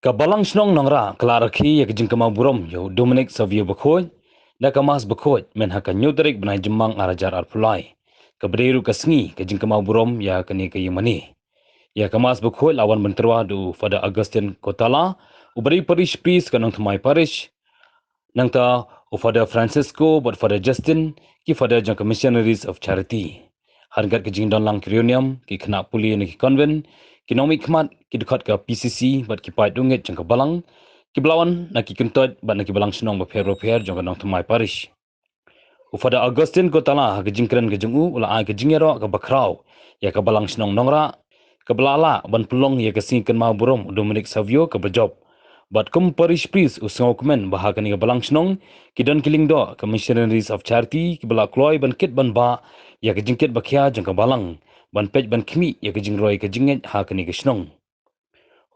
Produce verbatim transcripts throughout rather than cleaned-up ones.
Ka Balang Shnong Nongrah ka la rakhe ïa ka jingkynmaw burom ïa u Dominic Savio Bakhuid da ka Mass Bakhuid, myn ha ka hynñiew tarik bnai Jymmang ar hajar arphew lai. Ka ba dei ruh ka sngi ka jingkynmaw burom ïa kane ka ïingmane. Ïa ka Mass Bakhuid la wan ban tyrwa da u Father Augustine Kotala, u ba dei Parish Priest ka Nongthymmai Parish, nangta u Father Francisco bad Father Justin, ki Father jong ka Missionaries of Charity. Ha ryngkat ka jingdon lang ki riewniam, ki khynnah pule na ki convent, ki nongmihkhmat, ki dkhot ka P C C bad ki paid dewngeit jong ka balang, ki ba la wan na ki kyntoit bad na ki balang shnong bapher bapher jong ka Nongthymmai Parish. U Father Augustine Kotala ha ka jingkren ka jong u, u la ai ka jingïaroh ka bakhraw ïa ka Balang Shnong Nongrah, ka ba la lah ban pynlong ïa ka sngi kynmaw burom u Dominic Savio ka ba jop. Bad kum Parish Priest u sngewkmen ba ha kane ka Balang Shnong ki don ki lyngdoh ka Missionaries of Charity ki ba la kloi ban kit ban bah ïa ka jingkit ba khia jong ka balang, ban peit ban khmih ïa ka jingroi ka jingngeit ha kane ka shnong.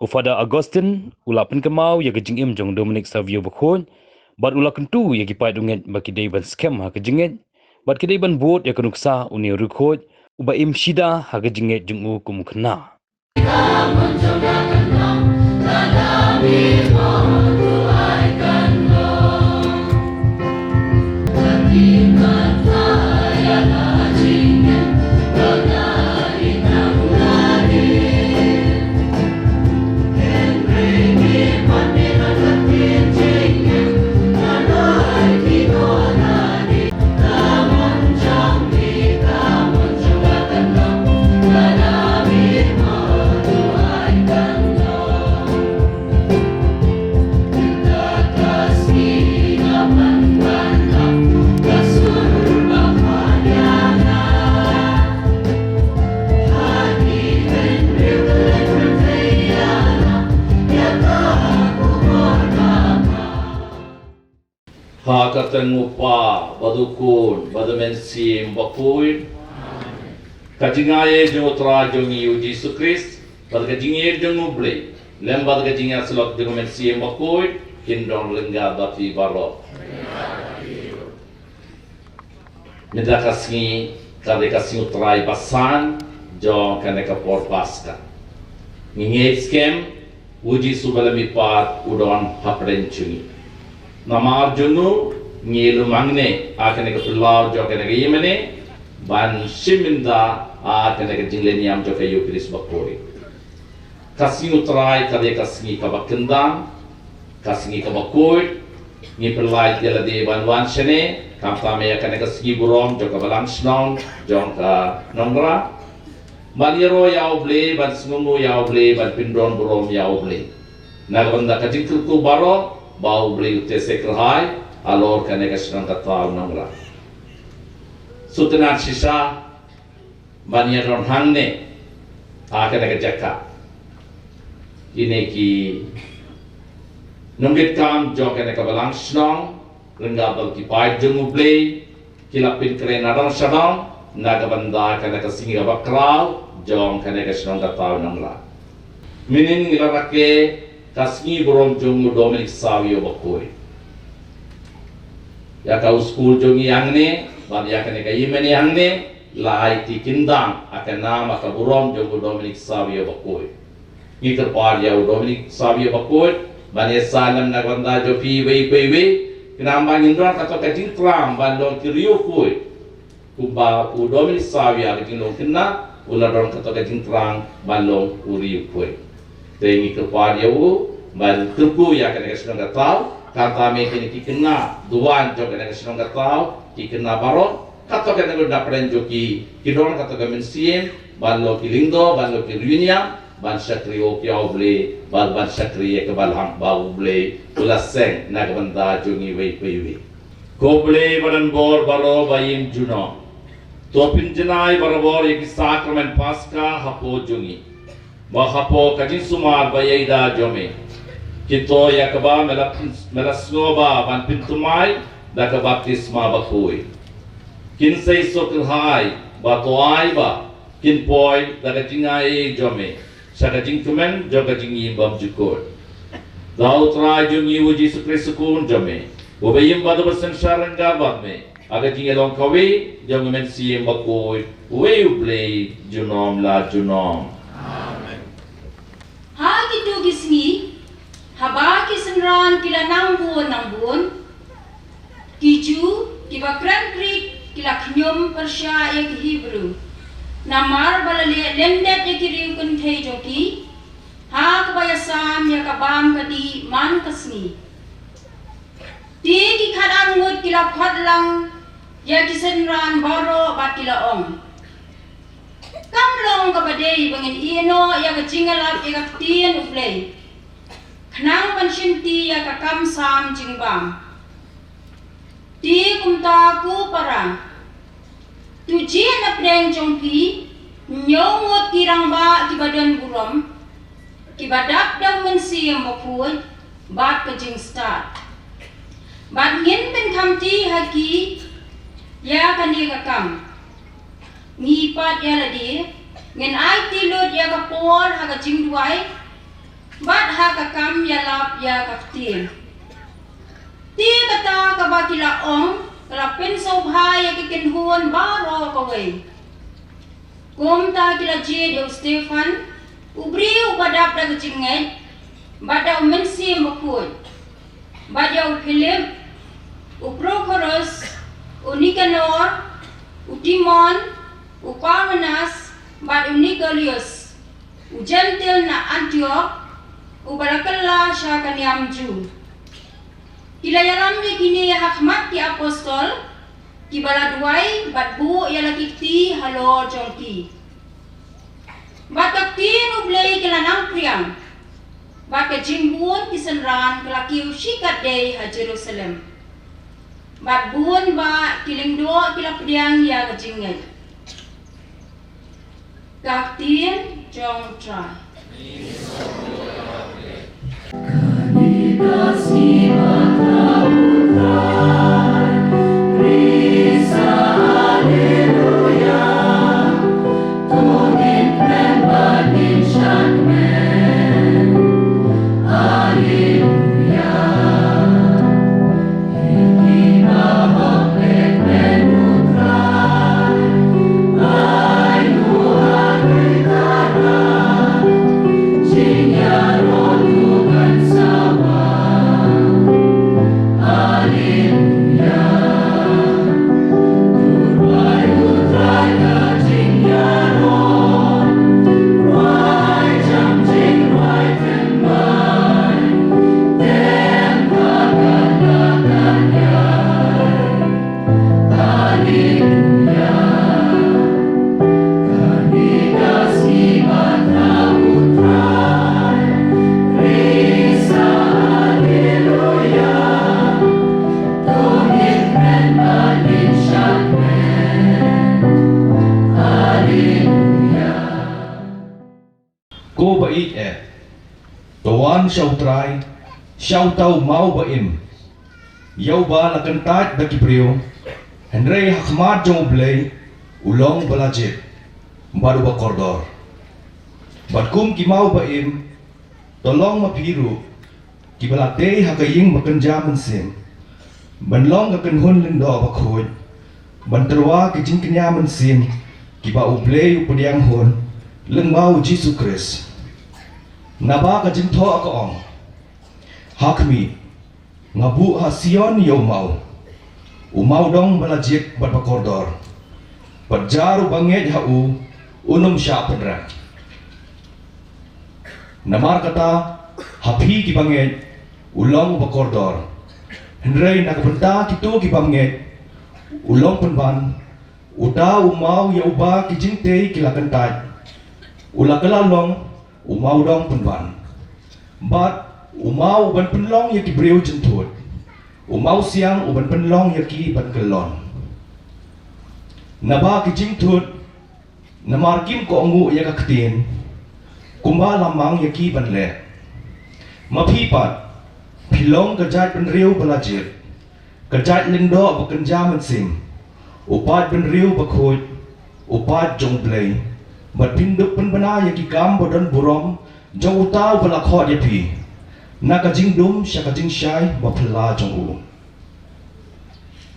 U Father Augustine u la pynkynmaw ïa ka jingim jong Dominic Savio Bakhuid, bad u la kyntu ïa ki paid dewngeit ba ki dei ban skhem ha ka jingngeit, bad ki dei ban bud ïa ka nuksa une u riewkhuid u ba im shida ha ka jingngeit jong u kum u khynnah. Ha ka kyrteng u Kpa, bad u Khun, bad u Mynsiem Bakhuid. Ka jingaiei jong u Trai jong ngi u Jisu Khrist, bad ka jingïeit jong u Blei, lem bad ka jingïasyllok jong u Mynsiem Bakhuid, kin don ryngkat bad phi baroh. Mynta ka sngi ka dei ka sngi u Trai basan jong kane ka por Paska. Ngi ngeit skhem u Jisu ba la mihpat u don hapdeng jong ngi. Namar jong u ngi lum hangne ha kane ka phyllaw jong kane ka ïingmane ban shim bynta ha kane ka jingleh niam jong ka Eukharist bakhuid. Ka sngi u Trai ka dei ka sngi ka ba kyndang, ka sngi ka bakhuid. Ngi pynlait ïa lade ban wan shane, khamtam ïa kane ka sngi burom jong ka Balang Shnong jong ka Nongrah, ban ïaroh ïa u Blei, ban sngewnguh ïa u Blei, ban pyndon burom ïa u Blei. Na ka bynta ka jingkyrkhu baroh ba u Blei u te se kyrhai halor kane ka shnong ka thaw Nongrah. Sngewtynnad shisha ban ïadon hangne ha kane ka jaka. Kine ki nongkitkam jong kane ka Balang Shnong ryngkat bad ki paid jong u Blei ki la pynkhreh nadong shadong na ka bynta kane ka sngi ka bakhraw jong kane ka shnong ka thaw Nongrah. Mynhynnin ngi la rakhe ka sngi burom jong u Dominic Savio bakhuid. Ïa ka u skul jong ngi hangne bad ïa kane ka ïingmane hangne la ai ki kyndang ha ka nam ha ka burom jong u Dominic Savio bakhuid. Ngi kyrpad ïa u Dominic Savio bakhuid ban ïasaid lem na ka bynta jong phi iwei pa iwei, khnang ba ngin don katto ka jingthrang ban long ki riewkhuid. Kumba u Dominic Savio ha ka jinglong khynnah u la don katto ka jingthrang ban long u riewkhuid. Te ngi kyrpad ïa u ban kyrkhu ïa kane ka shnong ka thaw, khamtam ïa kine ki khynnah duwan jong kane ka shnong ka thaw, ki khynnah baroh, katto katne ruh na pdeng jong ki ki don katto ka mynsiem ban long ki lyngdoh, ban long ki riewniam, ban shakri ïa u Blei, ban, ban shakri ïa ka balang ba u Blei u la seng na ka bynta jong ngi iwei pa iwei. Ko Blei ba don bor baroh ba ïeit junom, to pynjanai barabor ïa ki sakramen Paska hapoh jong ngi, ba hapoh ka jingsumar ba ïada jong me kin thoh ïa kaba me la pyn-, me la sngewbha ban pynthymmai da ka baptisma bakhuid. Kin sei sngewkyrhai ba to ai ba kin poi da ka jingaiei jong me sha ka jingkmen jong ka jingim bymjukut. Da u Trai jong ngi u Jisu Khrist u Khun jong me, uba im bad uba synshar ryngkat bad me ha ka jingïalong kawei jong u Mynsiem Bakhuid, uwei u Blei junom la junom. Amen. Ha kito ki sngi Nang bun nang bun ki Jiw kiba kren Grik ki la khñium pyrshah ïa ki Hebru, namar ba la leh lyndet ïa ki riew kynthei jong ki ha kaba ïasam ïa ka bam ka dih man ka sngi. Te ki khatar ngut ki la khot lang ïa ki synran baroh bad ki la ong, kam long kaba dei ba ngin ïeh noh ïa ka jingïalap ïa ka ktien U Blei, khnang ban shimti ïa ka kam sam jingbam. Te kumta ko para, to jied na pdeng jong phi hynñiew ngut ki rangbah kiba don burom, kiba dap da U Mynsiem Bakhuid bad ka jingstad, bad ngin pynkhamti ha ki ïa kane ka kam. Ngi pat ïa lade ngin aiti lut ïa ka por ha ka jingduwai bad ha ka kam ïalap ïa ka ktien. Te kata kaba ki la ong ka la pynsngewbha ïa ki kynhun baroh kawei. Kumta ki la jied ïa u Stephan, u briew uba dap da ka jingngeit bad da U Mynsiem Bakhuid, bad ïa u Philip, u Prokhorus, u Nikanor, u Timon, u Parmenas, bad u Nikolaus, u Jentil na Antiok, uba la kylla sha ka niam Jiw. Ki la ïalam ïa kine ha khmat ki apostol, kiba la duwai bad buh ïa la ki kti halor jong ki. Bad ka ktien U Blei ka la nang phriang, bad ka jingbun ki synran ka la kiew shikatdei ha Jerusalem. Bad bun bah ki lyngdoh ki la pdiang ïa ka jingngeit. Ka ktien jong U Trai. Ko ba ïeit eh, to wan sha U Trai, sha uta u maw ba im, ïa uba la kyntait da ki briew, hynrei ha khmat jong U Blei u long ba la jied bad uba kordor. Bad kum ki maw ba im, to long ma phi ruh kiba la tei ha ka ïing ba kynja mynsiem, ban long ka kynhun lyngdoh bakhuid, ban tyrwa ki jingkñia mynsiem kiba U Blei u pdiang hun lyngba U Jisu Khrist. Naba ka jingthoh ka ong, ha khmih, nga buh ha Sion ïa u maw, u maw dong ba la jied bad ba kordor, bad jar uba ngeit ha u, un ym shah pynrem. Namar kata, ha phi kiba ngeit, u long uba kordor, hynrei na ka bynta kito ki bym ngeit, u long pynban, uta u maw ïa uba ki jingtei ki la kyntait, u la kylla long u maw dong pynban. Bad u maw u ban pynlong ïa ki briew jynthut, u maw siang u ban pynlong ïa ki ban kyllon. Naba ki jingthut, namar kim kohnguh ïa ka ktien, kumba la mang ïa ki ban leh. Ma phi pat, phi long ka jaitbynriew ba la jied, ka jait lyngdoh ba kynja mynsiem, u paid bynriew bakhuid, u paid jong U Blei, bad phin dup pynbna ïa ki kam ba don burom jong uta uba la khot ïa phi, na ka jingdum sha ka jingshai ba phylla jong u.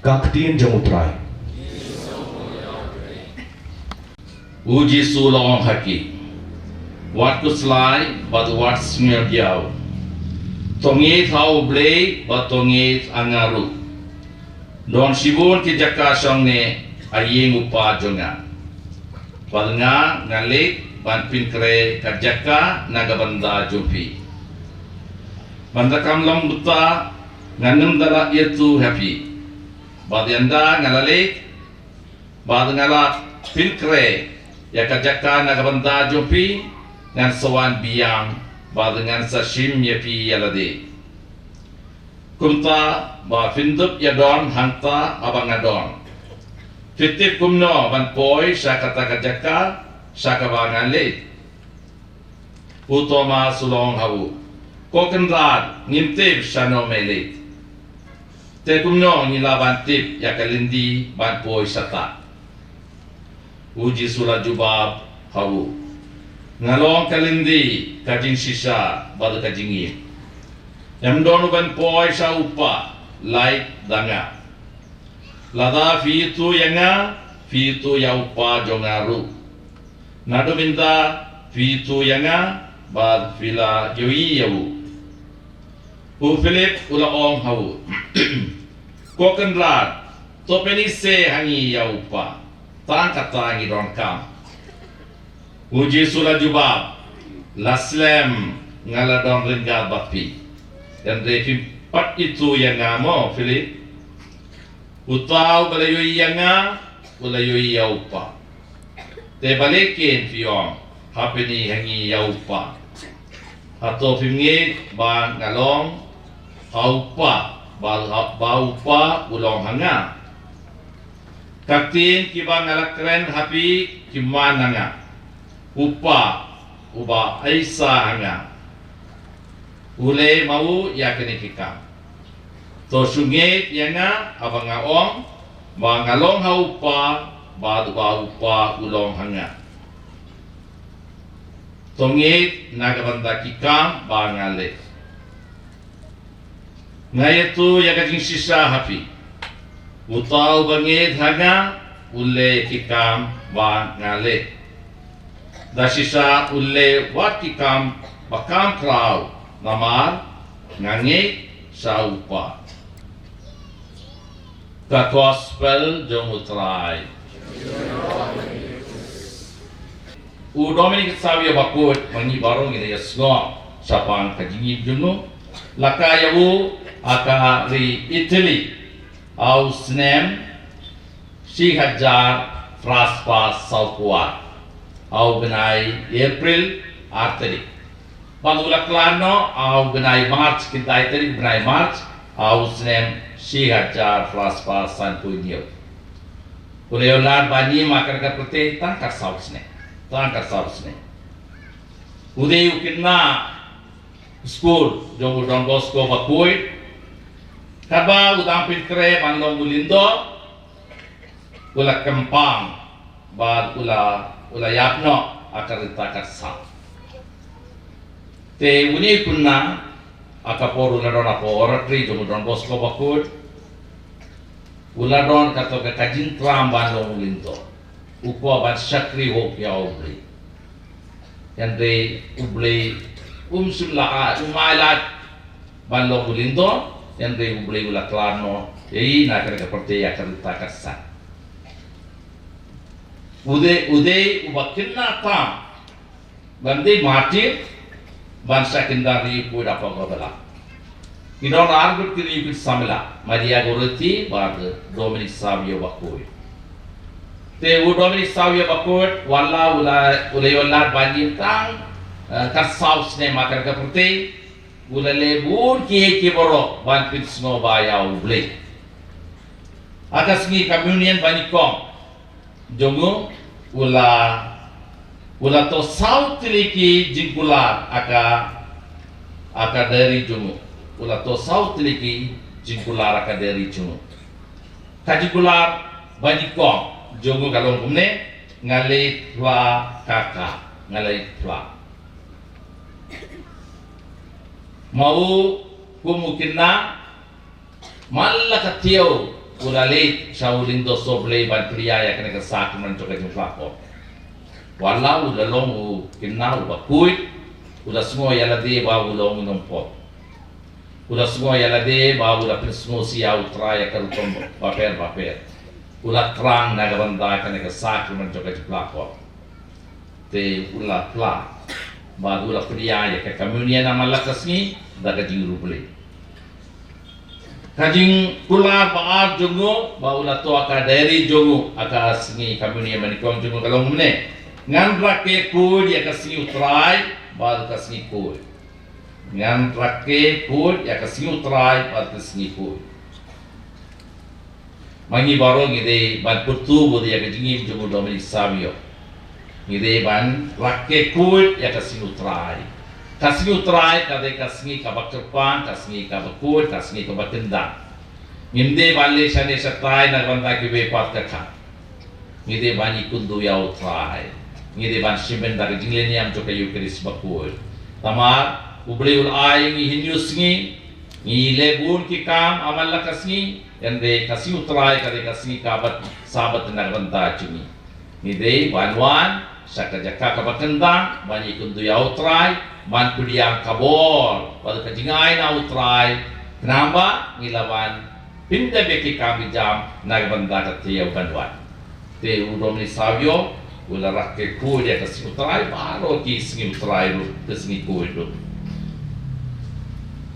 Ka ktien jong U Trai. U Jisu u la ong ha ki, wat khuslai bad wat sngewdiaw. To ngeit ha U Blei bad to ngeit ha nga ruh. Don shibun ki jaka shongneh ha ïing u Kpa jong nga. Bad nga nga leit ban pynkhreh ka jaka na ka bynta jong phi. Ban da kam long kumta, ngan ym da lah ïathuh ha phi. Bad ynda nga la leit, bad nga la pynkhreh ïa ka jaka na ka bynta jong phi, ngan sa wan biang bad ngan sa shim ïa phi ïa lade. Kumta ba phin dup ïa don hangta haba nga don. Phi tip kumno ban poi sha kata ka jaka sha kaba nga leit? U Thomas u la ong ha u, Ko Kynrad, ngim tip shano me leit. Te kumno ngi lah ban tip ïa ka lynti ban poi shata? U Jisu u la jubab ha u, Nga long ka lynti, ka jingshisha bad ka jingim. Ym don uban poi sha u Kpa, lait da nga. Lada phi ïathuh ïa nga, phi ïathuh ïa u Kpa jong nga ruh. Naduh mynta phi ïathuh ïa nga bad phi la ïohi ïa u. U Philip u la ong ha u, Ko Kynrad, to pyni se ha ngi ïa u Kpa, tang kata ngi donkam. U Jisu u la jubab, La slem nga la don ryngkat bad phi, hynrei phim pat ithuh ïa nga mo, Philip? Uta uba la ïohi ïa nga u la ïohi ïa u Kpa. Te balei ken phi ong, Ha pyni ha ngi ïa u Kpa? Hato phim ngeit ba nga long ha u Kpa, ba, ba u Kpa u long ha nga? Ka ktien kiba nga la kren ha phi ki man na nga. U Kpa uba aisa ha nga u leh ma u ïa kine ki kam. To shu ngeit ïa nga haba nga ong ba nga long ha u Kpa bad ba u Kpa u long ha nga. To ngeit na ka bynta ki kam ba nga leh. Nga ïathuh ïa ka jingshisha ha phi. Uta uba ngeit ha nga u leh ki kam ba nga leh. Da shisha u leh wat ki kam ba kham khraw, namar nga ngeit sha u Kpa. Ka Gospel jong U Trai. U Dominic Savio Bakhuid, ma ngi baroh ngi la ïa sngap shaphang ka jingim jong u. La kha ïa u ha ka ri Italy ha u snem shi hajar phra spah saw phew ar, ha u bnai April ar tarik. Bad u la khlad noh ha u bnai March, khyndai tarik bnai March ha u snem shi hajar phra spah san phew hynñiew. U la ïoh lad ban im ha kane ka pyrthei tang khatsaw snem. Tang khatsaw snem. U dei u khynnah skul jong u Don Bosco Bakhuid. Katba u dang pynkhreh ban long u lyngdoh, u la kyrpang bad u la, u la ïap noh ha ka rta ka saw. Te une u khynnah ha ka por u la don hapoh oratory jong u Don Bosco Bakhuid, u la don kato ka, ka jingthrang ban long u lyngdoh, u kwah ban shakri hok ïa U Blei. Hynrei U Blei um shym la ai, um ai lad ban long u lyngdoh, hynrei U Blei u la khlad noh ïa i na kane ka pyrthei ha ka rta ka saw. U dei, u dei uba khynnah tam ban dei martyr, ban shah kyndan riewkhuid hapoh ka balang. Ki don ar ngut ki riewkhuid samla, Maria Goretti bad Dominic Savio Bakhuid. Te u Dominic Savio Bakhuid, wat la u la, u la ïoh lad ban im tang, eh, khatsaw snem ha kane ka pyrthei, u la leh bun kiei kiei baroh ban pynsngewbha ïa U Blei. Ha ka sngi communion ba nyngkong jong u, u la, u la thoh saw tylli ki jingkular ha ka, ha ka diary jong u. U la thoh saw tylli ki jingkular ha ka diary jong u. Ka jingkular ba nyngkong jong u ka long kumne: Nga leit phla kaka, nga leit phla. Ma u kum u khynnah, man la ka taïew u la leit sha u lyngdoh sohblei ban plie ïa kane ka sakrament jong ka jingphla pop. Wat la u la long u khynnah uba khuid, u la sngew ïa lade ba u long u nongpop. U la sngew ïa lade bad u la pynsngewsih ïa U Trai ïa ka rukom bapher bapher. U la thrang na ka bynta kane ka sakrament jong ka jingpla khot. Te u la pla bad u la pdiang ïa ka communion ha man la ka sngi da ka jingriewblei. Ka jingkular ba ar jong u ba u la thoh ha ka diary jong u ha ka sngi communion ba nyngkong jong u ka long kumne: Ngan rakhe khuid ïa ka sngi U Trai bad ka sngi khuid. Ngan rakhe khuid ïa ka sngi U Trai bad ka sngi khuid. Ma ngi baroh ngi dei ban pyrthuh bad ïa ka jingim jong u Dominic Savio. Ngi dei ban rakhe khuid ïa ka sngi U Trai. Ka sngi U Trai ka dei ka sngi kaba kyrpang, ka sngi kaba khuid, ka sngi kaba kyndang. Ngim dei ban leh shane shatai na ka bynta kiwei pat ka kha. Ngi dei ban ïakynduh ïa U Trai. Ngi dei ban shim bynta ka jingleh niam jong ka Eucharist bakhuid. Namar U Blei u la ai ïa ngi hynñiew sngi, ngi leh bun ki kam ha man la ka sngi, hynrei ka sngi U Trai ka dei ka sngi kaba Sabbath na ka bynta jong ngi. Ngi dei ban wan sha ka jaka kaba kyndang ban ïakynduh ïa U Trai, ban pdiang ka bor bad ka jingai na U Trai, khnang ba ngi lah ban pyndep ïa ki kam ki jam na ka bynta ka taïew ban wan. Te u Dominic Savio u la rakhe khuid ïa ka sngi U Trai baroh ki sngi U Trai ruh, ki sngi khuid ruh.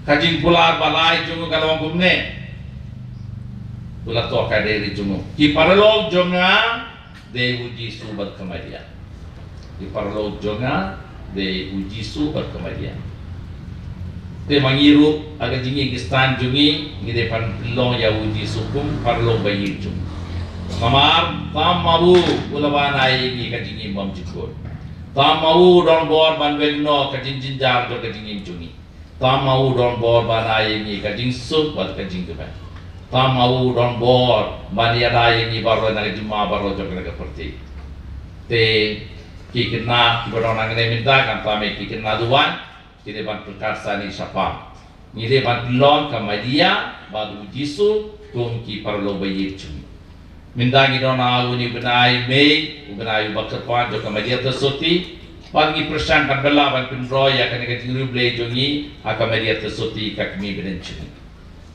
Ka jingkular ba lai jong u ka long kumne. U la thoh ha ka diary jong u: Ki paralok jong nga dei u Jisu bad ka Maria. Ki paralok jong nga dei u Jisu bad ka Maria. Te ma ngi ruh ha ka jingïeng Khristan jong ngi, ngi dei ban pynlong ïa u Jisu kum paralok ba ïeit jong ngi. Namar tang ma u u la ban ai ïa ngi ka jingim bymjukut. Tang ma u u don bor ban weng noh ka jingjynjar jong ka jingim jong ngi. Tang ma u u don bor ban ai ïa ngi ka jingsuk bad ka jingkmen. Tang ma u u don bor ban ïada ïa ngi baroh na ka jingma baroh jong kane ka pyrthei. Te ki khynnah kiba don hangne mynta, khamtam eh ki khynnah duwan, ki dei ban pyrkhat sani shaphang. Ngi dei ban pynlong ka Maria bad u Jisu kum ki paralok ba ïeit jong ngi. Mynta ngi don ha une u bnai May, u bnai uba kyrpang jong ka Maria Theisotti, bad ngi pyrshang katba lah ban pynroi ïa kane ka jingriewblei jong ngi ha ka Maria Theisotti, ka kmie bneng jong ngi.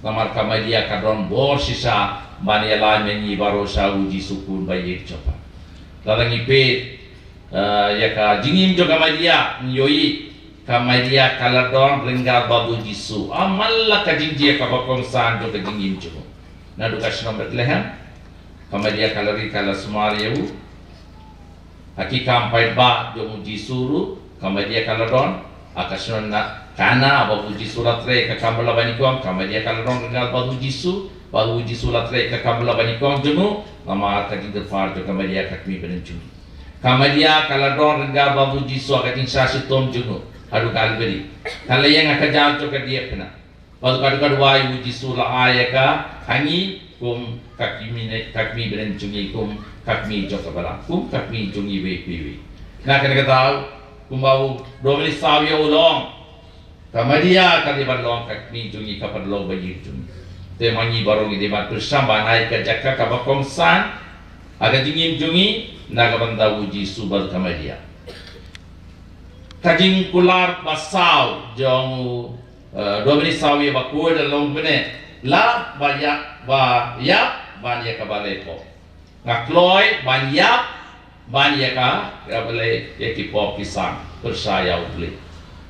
Namar ka Maria ka don bor shisha ban ïalam ïa ngi baroh sha u Jisu khun ba ïeit jong ka. Lada ngi peit, eh, ïa ka jingim jong ka Maria, ngi ïohi ka Maria ka la don ryngkat bad u Jisu ha man la ka jingjia kaba kongsan jong ka jingim jong u. Naduh ka shnong Bethlehem, ka Maria ka la ri, ka la sumar ïa u. Ha ki kam paidbah jong u Jisu ruh ka Maria ka la don. Ha ka shnong Kana, ba u Jisu la trei ka kam bylla ba nyngkong, ka Maria ka la don ryngkat bad u Jisu. Ba u Jisu la trei ka kam bylla ba nyngkong jong u, namar ka jingkyrpad jong ka Maria ka kmie bneng jong ngi. Ka Maria ka la don ryngkat bad u Jisu ha ka jingshah shitom jong u haduh Kalbari. Ka la ïeng ha ka jaiñ jong ka diengphna. Bad ka, ka duwai u Jisu la ai ïa ka ha ngi kum ka kmie, ka kmie bneng jong ngi, kum ka kmie jong ka balang, kum ka kmie jong ngi iwei pa iwei. Na kane ka daw, kumba u Dominic Savio u long, ka Maria ka dei ban long ka kmie jong ngi, ka paralok ba ïeit jong ngi. Te ma ngi baroh ngi dei ban pyrshang ban ai ka jaka kaba kongsan ha ka jingim jong ngi na ka bynta u Jisu bad ka Maria. Ka jingkular ba saw jong u, eh, Dominic Savio bakhuid ka long kumne: La ba ïap, ba ïap ban ïa kaba la pop. Nga kloi ban ïap ban ïa ka, kaba la, ïa ki pop ki sang, pyrshah ïa U Blei.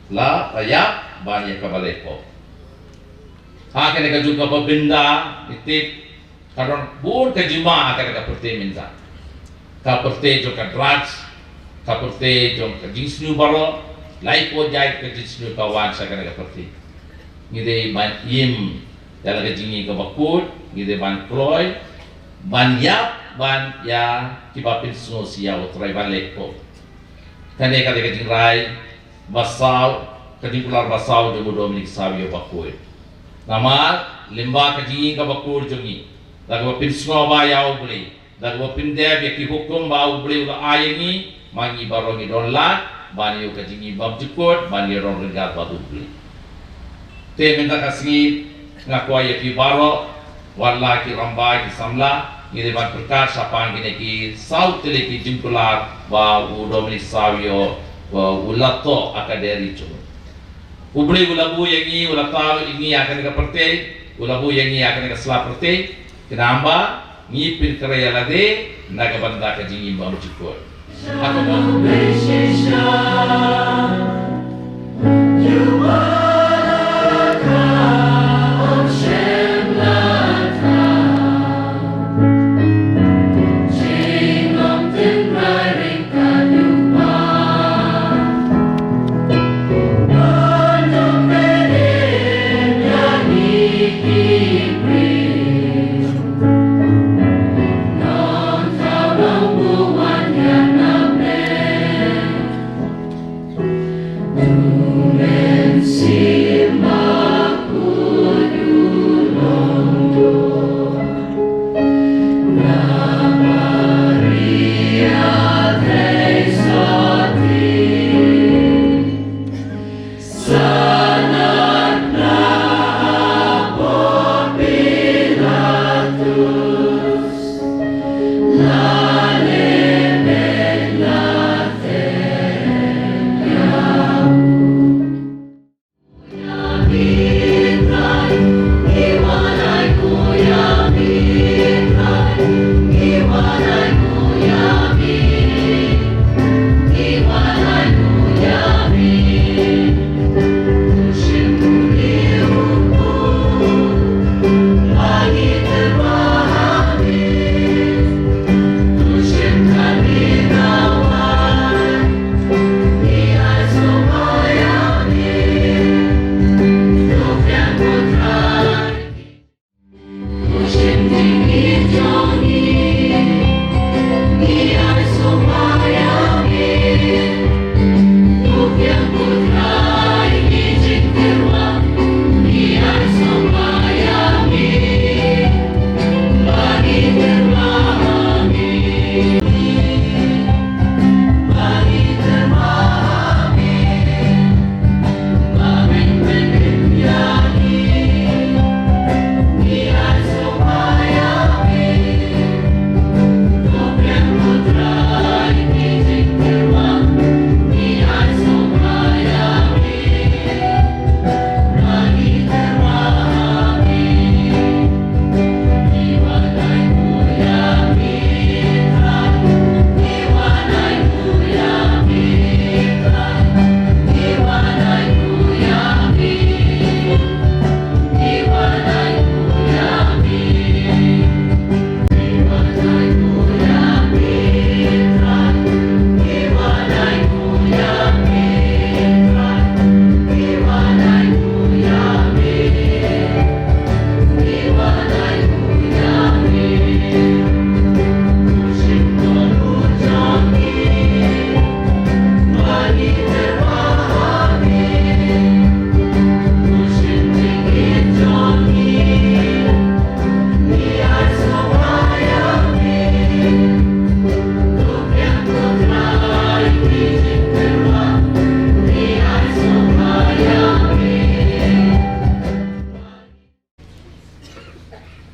La ba ïap ban ïa kaba la pop. Ha kane ka juk kaba bynta, ngi tip ka don bun ka jingma ha kane ka pyrthei mynta. Ka pyrthei jong ka drugs, ka pyrthei jong ka jingsniew baroh, lai por jait ka jingsniew ka wan sha kane ka pyrthei. Ngi dei ban im ïa la ka jingim kaba kut, ngi dei ban kloi ban ïap ban ïa kiba pynsngewsih ïa U Trai ban leh pop. Kane ka dei ka jingrai ba saw, ka jingkular ba saw jong u Dominic Savio bakhuid. Namar lyngba ka jingim kaba kut jong ngi, da kaba pynsngewbha ïa U Blei, da kaba pyndep ïa ki hukum ba U Blei u la ai ïa ngi, ma ngi baroh ngi don lad ban ïoh ka jingim bymjukut, ban ïadon ryngkat bad U Blei. Te mynta ka sngi nga kwah ïa phi baroh, wat la ki rangbah ki samla, ngi dei ban pyrkhat shaphang kine ki saw tylli ki jingkular ba u Dominic Savio, ba u la thoh ha ka diary jong u. U Blei u la buh ïa ngi, u la thaw ïa ngi ha kane ka pyrthei, u la buh ïa ngi ha kane ka sla pyrthei, khnang ba ngi pynkhreh ïa lade na ka bynta ka jingim bymjukut. Ha ka por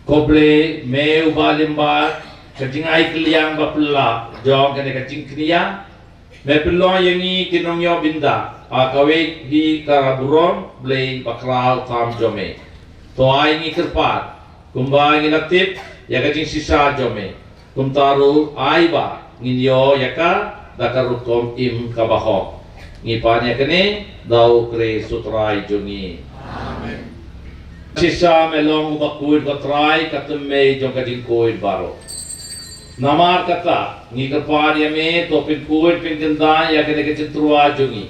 Ko Blei, me uba lyngba ka jingai kylliang ba phylla jong kane ka jingkñia, me pynlong ïa ngi ki nongïoh bynta ha kawei hi ka burom Blei bakhraw tam jong me. To ai ngi kyrpad kumba ngi la tip ïa ka jingshisha jong me, kumta ruh ai ba ngin ïoh ïa ka da ka rukom im kaba hok. Ngi pan ïa kane da u Khrist u Trai jong ngi. Amen. Shisha me long uba khuid ko Trai, ka thymmei jong ka jingkhuid baroh. Namar kata ngi kyrpad ïa me, to pynkhuid pynkhyndai ïa kane ka jingtyrwa jong ngi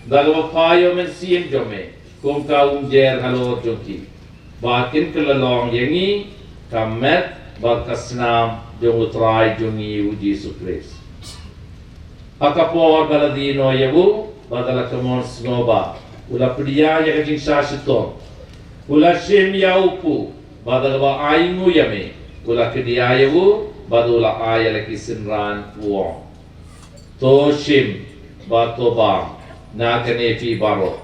da kaba phai ïa u Mynsiem jong me kum ka umjer halor jong ki, ba kin kylla long ïa ngi ka met bad ka snam jong u Trai jong ngi u Jisu Khrist. Ha ka por ba la die noh ïa u bad la ka mon sngewbha, u la pdiang ïa ka jingshah shitom, u la shim ïa u puk bad da kaba ainguh ïa me, u la kdiah ïa u bad u la ai ïa la ki synran, u ong: To shim bad to bam na kane phi baroh.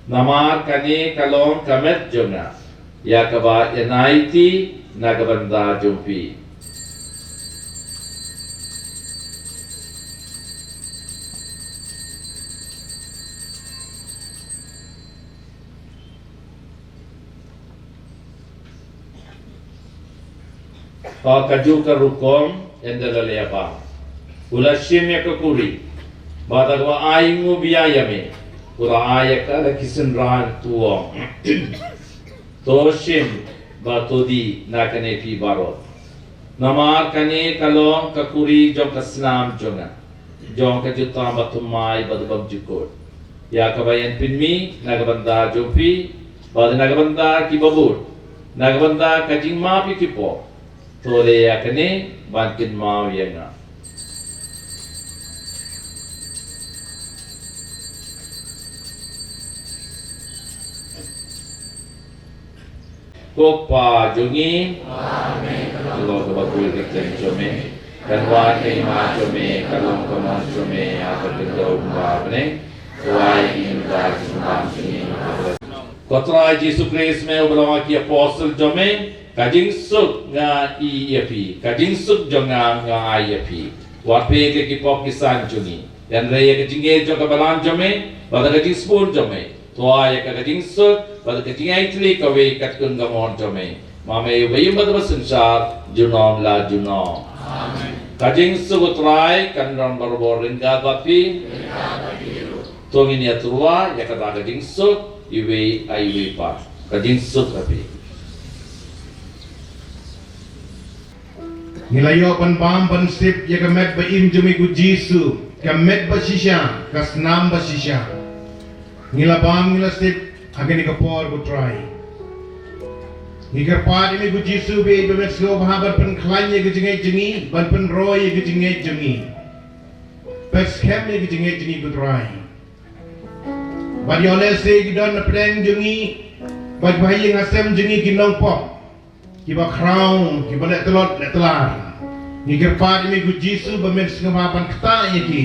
Namar kane ka long ka met jong nga, ïa kaba ïa nai ti na ka bynta jong phi. Ka ju ka rukom, ynda la leh ba u la shim ïa ka kuri, bad da kaba ai nguh bha ïa me, u la ai ïa ka da ki synran, u ong: To shim bad to die na kane phi baroh. Namar kane ka long ka kuri jong ka snam jong nga, jong ka jutang bathymmai bad bymjukut, ïa kaba yn pynmih na ka bynta jong phi bad na ka bynta ki babud, na ka bynta ka jingmap ïa ki pop. To leh ïa kane ban kynmaw ïa nga. Ko Pa jong ngi, ka long kaba khuid ka kyrteng jong me, kan wan ka hima jong me, ka long ka mon jong me ha ka khyndew kumba ha bneng. Ko Trai Jisu Khrist, me uba la ong ha ki apostol jong me, ka jingsuk nga ai ïa phi, ka jingsuk jong nga nga ai ïa phi. Wat peit ïa ki pop ki san jong ngi, hynrei ïa ka jingngeit jong ka balang jong me bad ka jingsbun jong me. To ai ïa ka, ka jingsuk bad ka jingaitylli kawei katkum ka mon jong me. Ma me uba im bad uba synshar junom la junom. Amen. Ka jingsuk U Trai kan don barabor ryngkat bad phi. To ngin ïa tyrwa ïa kata ka jingsuk iwei ha iwei pat. Ka jingsuk ha phi. Ngi la ïoh ban bam ban sip ïa ka met ba im jong me ko Jisu, ka met ba shisha, ka snam ba shisha. Ngi la bam, ngi la sip ha kane ka por ko Trai. Ngi kyrpad ïa me ko Jisu ba ïeit ba me sngewbha ban pynkhlaiñ ïa ka jingngeit jong ngi, ban pynroi ïa ka jingngeit jong ngi. Pynskhem ïa ka jingngeit jong ngi ko Trai. Bad ïoh lehse ki don na pdeng jong ngi, bad ba ha ïing ha sem jong ngi ki nongpop, kiba khraw, kiba leh tlot leh tlar. Ngi kyrpad ïa me ko Jisu ba men sngewbha ban ktah ïa ki,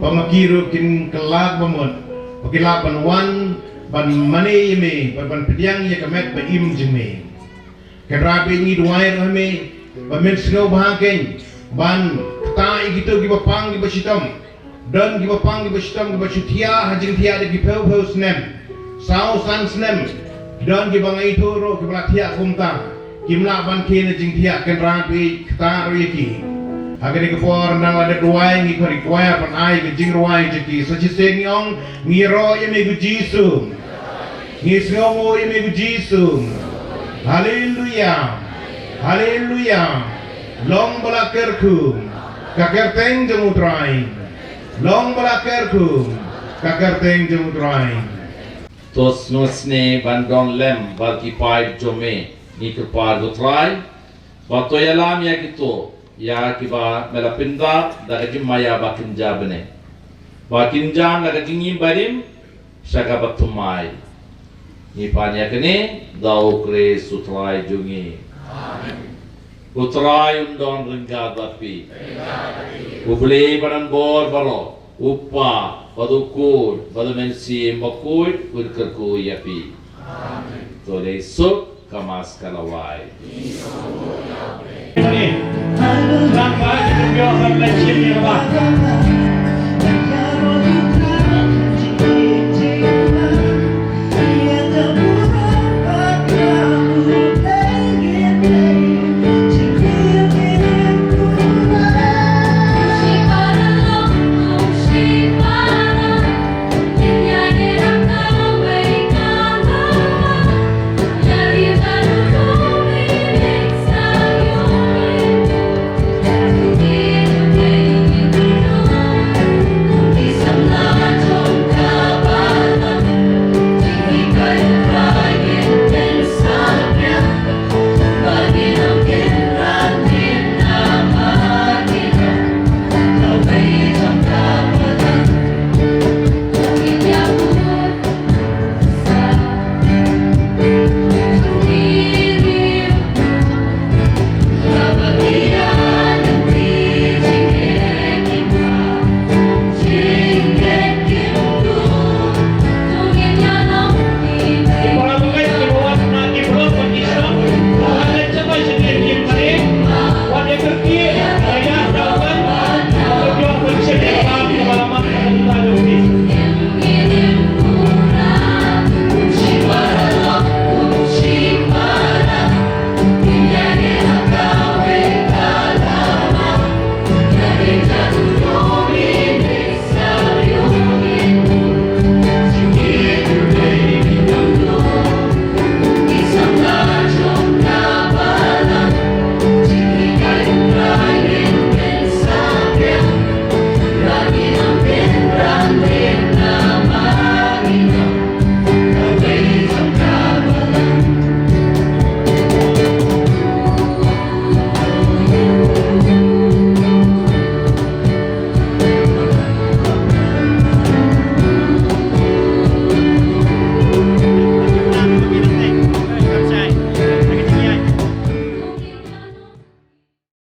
ba ma ki ruh kin kylla ba mut, ba ki lah ban wan ban mane ïa me, ban, ban pdiang ïa ka met ba im jong me. Kynrad ba ngi duwai ruh ha me ba men sngewbha kein ban ktah ïa kito kiba pang kiba shitom. Don kiba pang kiba shitom kiba shu thiah ha jingthiah da ki phew phew snem, saw san snem. Don kiba nga ithuh ruh kiba la thiah kumta, kim lah ban khie na jingthiah. Kynrad ba ktah ruh ïa ki. Ha kane ka por nang lada duwai ngi khot ïa ki kwaya ban ai ka jingrwai jong ki. Sa shisien ngi ong, ngi ïaroh ïa me ko Jisu. Ngi sngewnguh ïa me ko Jisu. Haleluya. Haleluya. Long ba la kyrkhu ka kyrteng jong U Trai. Long ba la kyrkhu ka kyrteng jong U Trai. To sngewsynei ban don lem bad ki paid jong me, ngi kyrpad ko Trai. Ba to ïalam ïa kito, ïa kiba me la pyndap da ka jingmaïa ba kynja bneng, ba kynja na ka jingim barim sha ka bathymmai. Ngi pan ïa kane da U Khrist U Trai jong ngi. Amen. U Trai un don ryngkat bad phi. U Blei ba don bor baroh, U Kpa bad U Khun bad U Mynsiem Bakhuid un kyrkhu ïa phi. Amen. To leit suk, ka Mass ka la wai.